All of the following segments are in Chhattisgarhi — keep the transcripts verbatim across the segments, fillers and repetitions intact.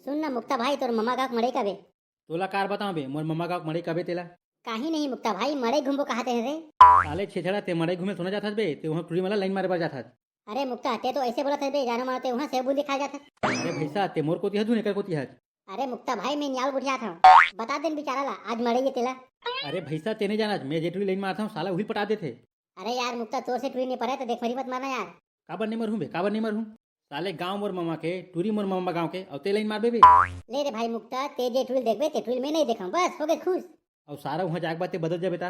सुन ना मुक्ता भाई, तोर ममा गाँव के मड़ई काबे? तोला कार बताओ बे, मोर ममा गाँव के मड़ई काबे तेला? काहीं नहीं मुक्ता भाई, मड़ई घूमबो कहात हे रे। साले छेछड़ा, ते मड़ई घूमे थोड़ा जात हस बे, ते वहाँ टूरी मन ला लाइन मारे बर जात हस। अरे मुक्ता, ते तो ऐसे बोलत हस बे, जानो मानो ते वहाँ सेव बूंदी खाए जात हस। अरे भैसा, ते मोर कोती हस धुन एकर कोती हस। अरे मुक्ता भाई, मैं नियाल गोठियात हूँ, बता देन बेचारा ला, आज मड़ई हे तेला। अरे भैसा, ते नहीं जानस, मैं जे टूरी लाइन मारत हूँ, साला वही पटा देथे। अरे यार मुक्ता, तोर से टूरी नहीं पड़े तो देख मरी मत मारना यार। काबर नहीं मरहूँ बे, काबर नहीं मरहूँ? साले गाँव मोर ममा के, टूरी मोर ममा गाँव के, अउ ते लाइन मारबे बे। ले रे भाई मुक्ता, ते जे टूरी देखबे, ते टूरी मैं नहीं देखम, बस हो गए खुश। अउ सारा वहाँ जाके बात ते बदल जाबे ता।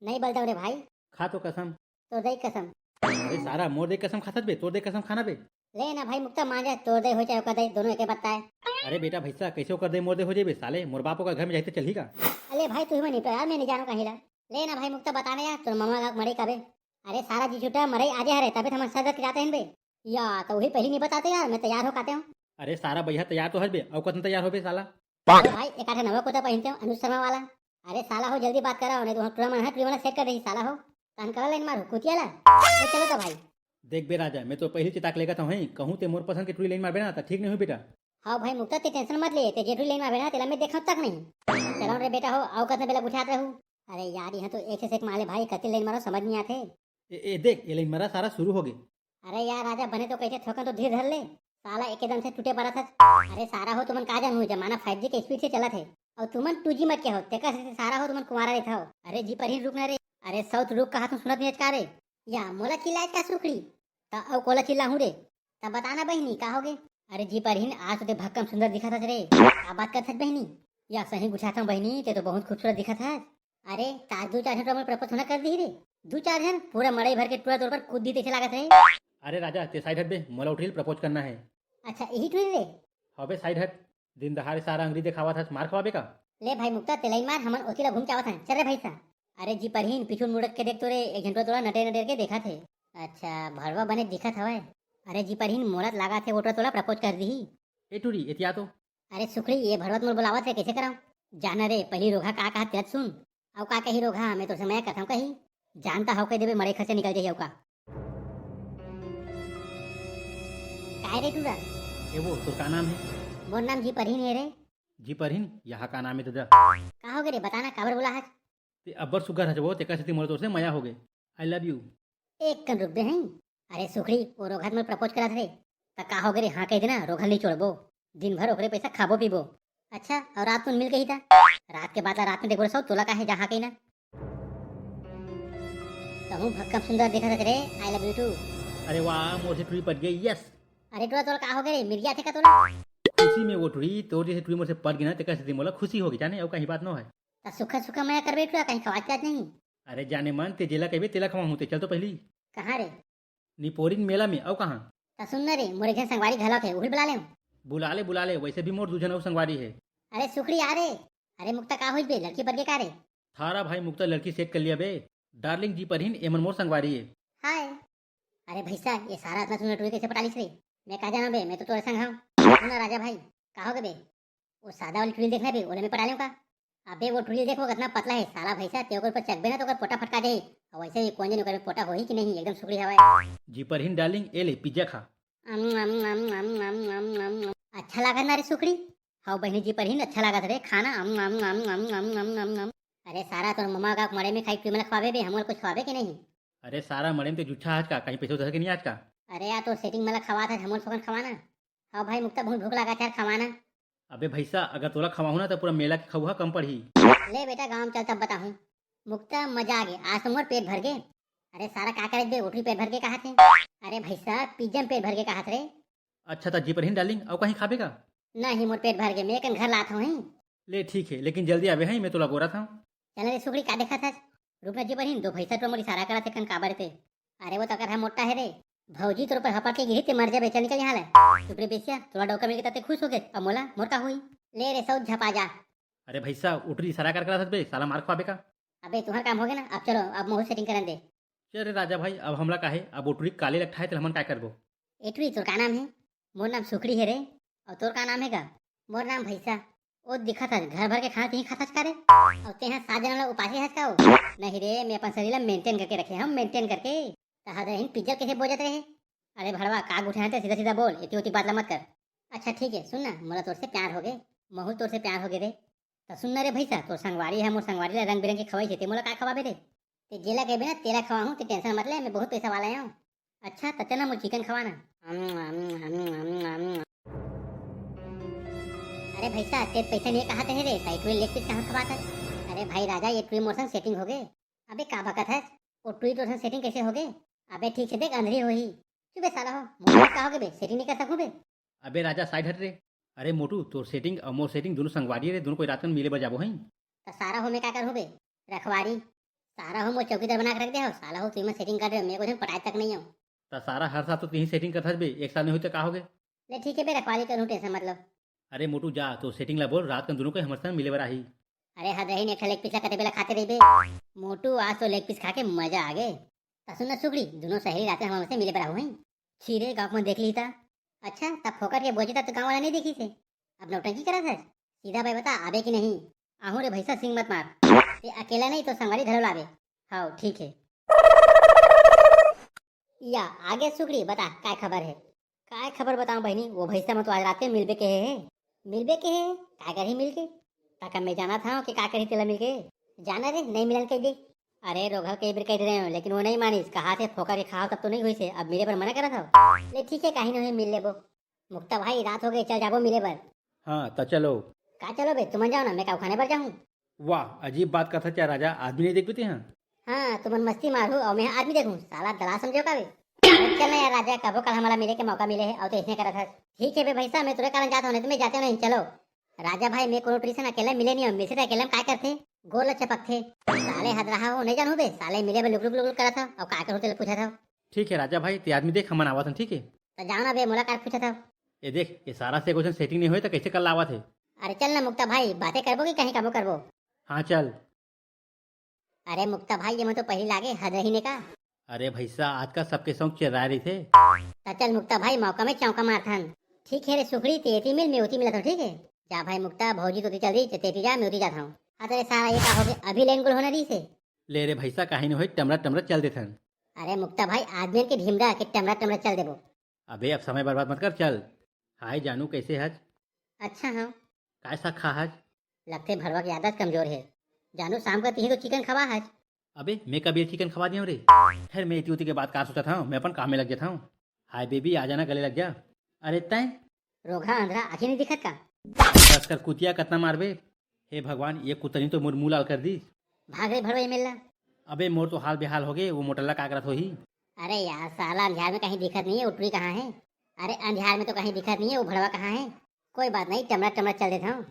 नहीं बदलता रे भाई। खा तो कसम। तो दे कसम। अरे सारा, मोर दे कसम खाथस बे, तोर दे कसम खाना बे। ले ना भाई मुक्ता, मान जा, तोर दे हो चाहे ओकर दे, दोनों एके बात आय। अरे बेटा भैसा, कैसे ओकर दे मोर दे हो जाबे साले, मोर बाप ओकर घर में जाते चलही का? अले भाई, तू ही मनी तो यार, मैं नहीं जानू कहीं ला। ले ना भाई मुक्ता, बताना यार, तोर ममा गाँव के मड़ई काबे? अरे सारा जी छूटा, मड़ई आजे हरे, तबे तो हम सज धज के जाते हैं बे। या तो वही पहली नहीं बताते यार, मैं तैयार हो काते हूँ। अरे सारा भैया, तैयार तो हस बे, अउ कतन तैयार हो बे साला? अरे भाई, एक आठ नवा कुर्ता पहनते हो अनुज शर्मा वाला। अरे साला हो, जल्दी बात कराओ, नहीं तो वहाँ टूरा मन है, टूरी वाला सेट कर देही साला हो। तहन कला लाइन मारू कुतिया ला। तो चलो तो भाई। देख बे राजा, मैं तो पहली चेताक लेगत हूँ, कहूँ ते मोर पसंद के टूरी लाइन मारबे ना, तो ठीक नहीं हो बेटा। हाँ भाई मुक्ता, ते टेंशन मत ले, ते जे टूरी लाइन मारबे ना, तेला मैं देखा तक नहीं। चलो रे बेटा हो, आओ कतना बेला गुठियात रहू। अरे यार, यहाँ तो एक से एक माले भाई, कति लाइन मारो समझ नहीं आते। ए, ए देख, ये लाइन मारा सारा शुरू हो गए। अरे यार राजा, बने तो कैसे थोकन तो धीर धर ले, साला एक दम से टूटे पड़ा था। अरे सारा हो, तुमन का जानू, जमाना फाइव जी के स्पीड से चलत है, और तुमन टू जी मत के हो, तेकर से सारा हो तुमन कुंवारा रहता हो। अरे जी परहीन, रुक ना रे। अरे सौत रुक, कहा तुम सुनत नहीं का रे? या मोला चिल्लाए का सुखड़ी? त अउ कोला चिल्लाहूँ रे? त बताना बहिनी, का होगे? अरे जी परहीन, आज तो ते भक्कम सुंदर दिखत हस रे। का बात करत हस बहिनी? या सही गुठात हूँ बहिनी, ते तो बहुत खूबसूरत दिखत हस। अरे, त आज दू चार झन टूरा मोर प्रपोज होना कर दी रे। दू चार झन, पूरा मड़ई भर के टूरा तोर पर कूद दी तैसे लागत है। अरे राजा, ते साइड हट बे, मोला उठिल प्रपोज करना है। अच्छा, यही टूरी रे? हबे साइड हट। दिन दहाड़े सारा अंगरी देखावत हस, मार खवाबे का? ले भाई मुक्ता, ते लाइन मार, हमन ओती ला घूम के आवत हन। चल रे भैसा। अरे जी परहीन, पीछू मुड़ के देख तो रे, एक झन टूरा तोला नटे नटे के देखत हे। अच्छा, भड़वा बने दिखत हवय। अरे जी परहीन, मोला त लागत हे वो टूरा तोला प्रपोज कर दीही। ए टूरी, एतिया तो। अरे सुखड़ी, ये भड़वा त मोर बुलावत हे, कैसे कराऊं? जाना रे, पहली रोघा का कहा तेला सुन। अउ का कही रोघा, मैं तो समय करथम कही। जानता हव कह देबे, मड़ई खर्चा निकल जाही अउ का। काय रे टूरा? ए वो, तोर का नाम है? मोर नाम जी परहीन है रे। जी परहीन, यहाँ का नाम है दादा? का हो गे रे, बताना, काबर बोला हस? ते अब्बड़ सुग्घर हस वो, तेकर सेती मोला तोर से मया हो गे। I love you। एक कन रुक बे हई। अरे सुखड़ी, वो रोघा त मोर प्रपोज करत रे। त का हो गे रे, हाँ कह देना, रोघा नहीं छोड़बो। दिन भर ओकरे पैसा खाबो पीबो। अच्छा, और रात तुन मिल गई था? रात के बात ला रात में देखबो, सौ तोला काहे जा हाँ कही ना। कहूँ भक्कम सुंदर देखत हस रे, I love you too। अरे वाह, मोर से टूरी पट गई, yes। अरे टूरा, तोला का हो गे रे, मिर्गी आथे का तोला? खुशी में वो टूरी, तोर जैसे टूरी मोर से पट गई ना, तेकर सेती मोला खुशी हो गई जाने, अउ कहीं बात न है। त सुखा सुखा मया करबे टूरा, कहीं खवात पियात नहीं? अरे जाने मन, ते जेला कहबे तेला खवाहूँ, ते चल तो पहली। कहाँ रे? निपोरिन मेला में, अउ कहाँ? त सुन न रे, मोर एक झन संगवारी घलौक हे, उही बुला ले। बुला ले, बुला ले, वैसे भी मोर दू झन अउ संगवारी हे। अरे सुखड़ी आ रे। अरे मुक्ता, का होइस बे, लड़की पट गे का रे? थारा भाई मुक्ता लड़की सेट कर लिया बे। डार्लिंग जी परहीन, एमन मोर संगवारी हे। हाय। अरे भैसा, ये सारा अतना सुंदर टूरी कैसे पटा लिस रे? मैं का जाना बे, मैं तो तोरे संग हूँ। सुन ना राजा भाई, का हो गे बे? वो सादा वाली टूरी देखना बे, ओला मैं पटा लेऊँ का? अबे वो टूरी देखो, कितना पतला है साला भैसा, ते ओकर ऊपर चघबे ना तो ओकर पोटा फटका दे। और वैसे भी कौन जन ओकर में पोटा होही कि नहीं, एकदम सुखड़ी हवा है। जी परहीन डार्लिंग, ए ले पिज्जा खा। अम, अम, अम, अम, अम, अम, अम, अम। अच्छा लागत ना रे सुखड़ी? हाउ बहिनी जी परहीन, अच्छा लागत रे खाना। अम, अम, अम, अम, अम, अम, अम, अम। अरे सारा तोर ममा का मड़ई में खाई, तू मला खवाबे बे, हमन कुछ खवाबे कि नहीं? अरे सारा मड़ई में ते जुच्छा आज का, कहीं पैसो धर के नहीं आज का? अरे यार, तो सेटिंग मला खवात है, हमन सोकन खवाना। हाँ भाई मुक्ता, बहुत भूख लागत है यार, खवाना। अबे भैसा, अगर तोला खवाहूँ ना, तो पूरा मेला के खउहा कम पड़ही। ले बेटा, गाँव में चल, तब बताहूँ। मुक्ता, मजा आ गे, आज तो मोर पेट भर गे। अरे सारा, का करे बे, ओटरी पेट भर के कहा थे? अरे भैसा, पिज्जा में पेट भर के कहा थे रे। अच्छा, त जी परहीन डार्लिंग, अउ कहीं खाबे का? नहीं, मोर पेट भर गे, मैं कन घर लात हूँ। ले ठीक है, लेकिन जल्दी आबे हैं, मैं तोला गोरा था। चल रे सुखड़ी, का देखत हस? रुक ना जी परहीन, दो भैसा तो मोर इशारा करत हे कन, काबर ते? अरे वो तो अगर है मोटा है रे। भौजी तोर पर हपट के गिरी ते मर जाबे, चल निकल यहाँ ले। चुप रे बेसिया, तोला डौका मिल के तते खुश हो गे, अब मोला, मोर का होई? ले रे सौत झपा जा। अरे भैसा, ओटरी इशारा कर करत हस बे, साला मार खवाबे का? अबे तुहर काम हो गे ना, अब चलो, अब महू सेटिंग करन दे। चल रे राजा भाई, अब हमला काहे, अब ओटरी काले लकठा है, तेला हमन काय करबो? एटरी, तोर का नाम है? मोर नाम सुखड़ी है रे। और तोर का नाम है का? मोर नाम भैसा। ओ दिखत हस, घर भर के खाना तिही खात हस का रे? और तेहा सात जना ला उपासे हस का ओ? नहीं रे, मैं अपन शरीर ला मेंटेन करके रखे हूँ, मेंटेन करके। तहार दहिन पिज्जर कैसे बोजत रहे? अरे भड़वा, का गुठियाथे, सीधा सीधा बोल, एती ओती बात ला मत कर। अच्छा ठीक है, सुन ना, मोला तोर से प्यार होगे, महू तोर से प्यार होगे रे। त सुन ना रे भैसा, तोर संगवारी है, मोर संगवारी ला रंग बिरंग के खवाई से, ते मोला का खवाबे रे? ते जेला कहबे ना, तेला खवाहूँ, ते टेंशन मत ले, मैं बहुत पैसा वाला हूँ। अच्छा, त चल ना, मोर चिकन खवा ना। अरे भैसा, ते पैसा नहीं कहा थे रे, त एक लेग पीस कहाँ खवात है? अरे भाई राजा, ये टुई मोर संग सेटिंग होगे। अबे का बकत है, वो टुई तोर संग सेटिंग कैसे होगे? अबे ठीक से देख, अंधरी होही। चुप बे साला हो, मोर का होगे बे, सेटिंग नहीं कर सकूँ बे। अबे राजा, साइड हट रे। अरे मोटू, तोर सेटिंग अउ मोर सेटिंग दोनों संगवारी रे, दोनों कोई रात कन मिले बर जाबो हई। त सारा हो, मैं का करहूँ बे? रखवारी। सारा हो, मोर चौकीदार बना के रख दे हो। साला हो, तुमन सेटिंग कर रहे हो, मैं को पटाए तक नहीं हूँ। त सारा हर साल तो तुही सेटिंग करथस बे, एक साल नहीं होई त का होगे? ले ठीक है बे, रखवारी करहूँ, टेंशन मत लो। अरे मोटू जा, तोर सेटिंग ला बोल, रात कन दोनों कोई हमर संग मिले बर आही। अरे हद रही, एक ठा लेग पीस ला कते बेला खाते रहिबे। मोटू, आज तो लेग पीस खा के मजा आ गे। त सुन ना सुखड़ी, दोनों सहेली रात कन हमर से मिले बर आहू हई। छी रे, गाँव में देख ली था। अच्छा, तब फोकट के बोचे तब तो गाँव वाला नहीं देखी से। अब नौटंकी करत है। सीधा भाई बता, आबे कि नहीं? आहू रे भैसा, सिंग मत मार। ते अकेला नहीं तो संगवारी घलो लाबे। हाँ ठीक है। या आगे सुखड़ी, बता काय खबर है? काय खबर बताऊं बहनी, वो भैसा में तो आज रात के मिलबे के है। मिलबे के है? काय करही मिल के? ताका मैं जाना था कि का करही तेला मिल के। जाना रे, नहीं मिलन कह दे। अरे रोघा के बेर कह दे रहे हो, लेकिन वो नहीं मानिस। कहा थे फोकर के खाओ तब तो नहीं हुई से, अब मिले पर मना करत हो। ले ठीक है, काहे नहीं मिल लेबो। मुक्ता भाई, रात हो गई, चल जाबो मिले बर। हाँ त चलो। का चलो बे, तुमन जाओ ना, मैं का उखाने बर जाहूँ। वाह, अजीब बात करत हस राजा, आदमी नहीं देखबे तेहा? हाँ, तुमन मस्ती मारहू और मैं आदमी देखूँ, साला दलाल समझे का बे? चल ना यार राजा, कभो काल हमला मिले के मौका मिले है और तो इसने करत हस। ठीक है बे भैसा, मैं तुरे कारण जात हूँ, नहीं तो मैं जाते नहीं, चलो। राजा भाई, मैं कोनो ट्यूशन अकेला मिले नहीं हूँ, मिलते अकेला में काय करते? गोल चपकते। साले हद रहा हो, नहीं जानू बे, साले मिले बे लुक लुक लुक लुक करत हव और का करू तेला पूछत हव। ठीक है राजा भाई, ते आदमी देख, हमन आवत हन, ठीक है? त जाओ ना बे, मोला काय पूछत हव? ये देख, ये सारा से कुछ सेटिंग नहीं होए त कैसे कर लावत है? अरे चल ना मुक्ता भाई, बातें करबो कि कहीं काबो करबो? हाँ चल। अरे मुक्ता भाई, ये मैं तो पहली लागे, हद रही ने का? अरे भैसा, आजकल सबके शौक चिर्राए रहिथे। त चल मुक्ता भाई, मौका में चौका मारथन। ठीक है रे सुखड़ी, ते एती मिल, मैं ओती मिलत हूँ, ठीक है? जा भाई मुक्ता, भौजी तो ओती चल रही, ते एती जा, मैं ओती जात हूँ। हाँ, तेरे सारा ये का हो गया, अभी लेन गुल होना रही से। ले रे भैसा, काहे नहीं होई, टमरा टमरा चल देथन। अरे मुक्ता भाई, आदमी के ढीमरा के टमरा टमरा चल देबो। अबे अब समय बर्बाद मत कर, चल। हाय जानू, कैसे हज? अच्छा हाँ। काय साग खा हज? लगथे भड़वा के आदत कमजोर है। जानू, शाम का तिही तो चिकन खवा हज। अबे मैं कब ये चिकन खवा दिया रे? खैर, मैं इतनी उती के बात का सोचत हूँ, मैं अपन काम में लग जाता हूँ। हाय बेबी, आ जाना, गले लग जा। अरे तैं? रोघा अंधरा आँखें नहीं दिखत का? बस कर कुतिया, कतना मारबे। हे भगवान, ये कुतनी तो मोर मुंह लाल कर दी। भाग रे भड़वा, ये मेला। अबे मोर तो हाल बेहाल हो गए, वो मोटल्ला का करत होही? अरे यार, साला अंधियार में कहीं दिखत नहीं है, वो टुरी कहाँ है? अरे अंधियार में तो कहीं दिखत नहीं है, वो भड़वा कहाँ है? कोई बात नहीं, टमरा टमरा चल देता हूँ।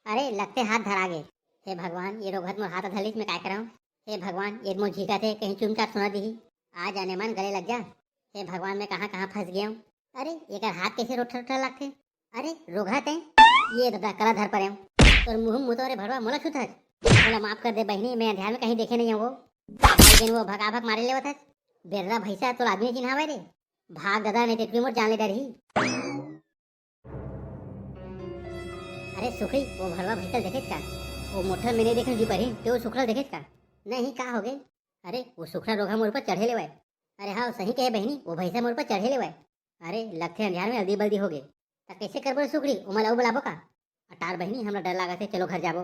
अरे लगते हाथ धरा गे। हे भगवान, ये रोघत मोर हाथ धलिस, मैं काय कराऊँ? हे भगवान, ये मोर झीका थे, कहीं चुमचाट सुना दीही। आ जाने मन गले लग जा। हे भगवान, मैं कहाँ कहाँ फंस गया हूँ। अरे एकर हाथ कैसे रोठा रोठा लगथे? अरे रोघा तैं, ये ददा कला धर परे हूँ। तोर मुँह मुँह तो रे भड़वा मोला छूत हस। मोला माफ कर दे बहिनी, मैं अंधियार में कहीं देखे नहीं हूँ वो। भाई बहन वो भगा भग मारे लेवत हस। बेर्रा भैसा, तोला आदमी चिन्हावे रे। भाग ददा, नहीं तो मोर जान ले डरही। अरे सुखड़ी, वो भड़वा भैंसल देखेच का? वो मोठल में नहीं देखे जी परी, ते वो सुखड़ा देखेच का? नहीं, का हो गए? अरे वो सुखड़ा रोघा मोर ऊपर चढ़े लेवाय। अरे हाँ, सही कहे बहिनी, वो भैंसा मोर ऊपर चढ़े लेवाय। अरे लगथे अंधियार में अल्दी बल्दी हो गए। त कैसे करबो रे सुखड़ी, ओमन अउ बुलाबो का? अटार बहिनी, हमरा डर लागत है, चलो घर जाबो।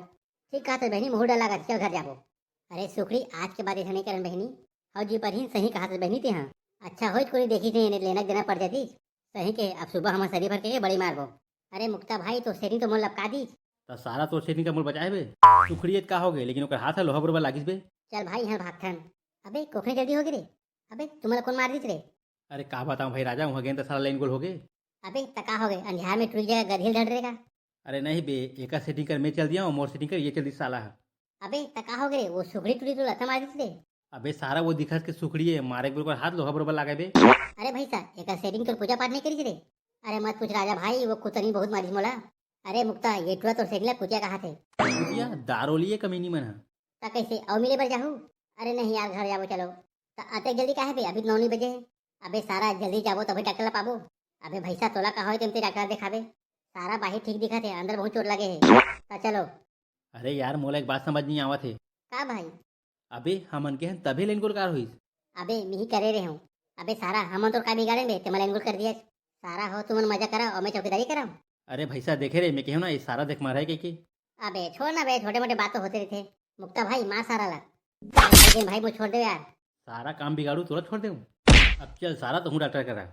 ठीक कहत है बहिनी, मोहू डर लागत है, चल घर जाबो। अरे सुखड़ी, आज के बाद ऐसा नहीं करन बहिनी। हव जी परहीन, सही कहत है बहिनी तेहा। अच्छा होइत कोई देखी थे, लेना देना पड़ जाती। सही के, अब सुबह हमर सरी भर के बड़ी मारबो। अरे मुक्ता भाई, तो सेटिंग तो मोर लपका दीस। त सारा तोर सेटिंग का मोर बचाए बे। सुखड़ी का हो गए, लेकिन ओकर हाथ ह लोहा बरोबर लागिस बे। चल भाई, यहाँ भागथन। अबे कोखने जल्दी हो गई रे। अबे तुम्हारा कौन मार दीस रे? अरे का बताऊं भाई राजा, वहाँ गेंद सारा लाइन गोल हो गए। अबे त का हो गए, अंधियार में टूट जाएगा, गधेल धड़ रहेगा। अरे नहीं बे, एकर सेटिंग कर मैं चल दिया हूँ, मोर सेटिंग कर ये चल दी साला है। अबे त का हो गए रे, वो सुखड़ी टूटी तो लता मार दीस रे। अबे सारा वो दिखत के सुखड़ी है, मारे के बरोबर हाथ लोहा बरोबर लागे बे। अरे भाई सा, एकर सेटिंग तोर पूजा पाठ नहीं करी रे। अरे मत पूछ राजा भाई, वो कुतनी बहुत मारिस मोला। अरे मुक्ता, ये टुरा तोर सेटिंग ला कुतिया कहा थे। कुतिया? दारोलिए कमीनी मन ह। त कैसे अउ मिले बर जाहू? अरे नहीं यार, घर जाबो चलो। त अतेक जल्दी काहे बे, अभी तो नौ नहीं बजे है। अबे सारा जल्दी जाबो तभी डॉक्टर ला पाबो। अबे भैसा तोला का होय तेमते डॉक्टर दिखाबे। सारा बाहिर ठीक दिखत है, अंदर बहुत चोट लगे है। त चलो। अरे यार, मोला एक बात समझ नहीं आवत है। का भाई? अबे हमन के हन तभे लेन गोल कार होइस। अबे मिही करे रहे हूँ। अबे सारा हमन तोर का बिगाड़े बे, तेमा लेन गोल कर दिया। सारा हो तुमन मजा करा और मैं चौकीदारी करा। अरे भैसा देखे रे, मैं कहूँ ना ये सारा देख मारा है कहिके। अबे छोड़ ना बे, छोटे मोटे बात तो होते रहिथे। मुक्ता भाई मार सारा ला। लेकिन भाई मुझे छोड़ दे यार। सारा काम बिगाड़ू तोला छोड़ देहूँ। अब चल सारा तो हूँ डॉक्टर करा।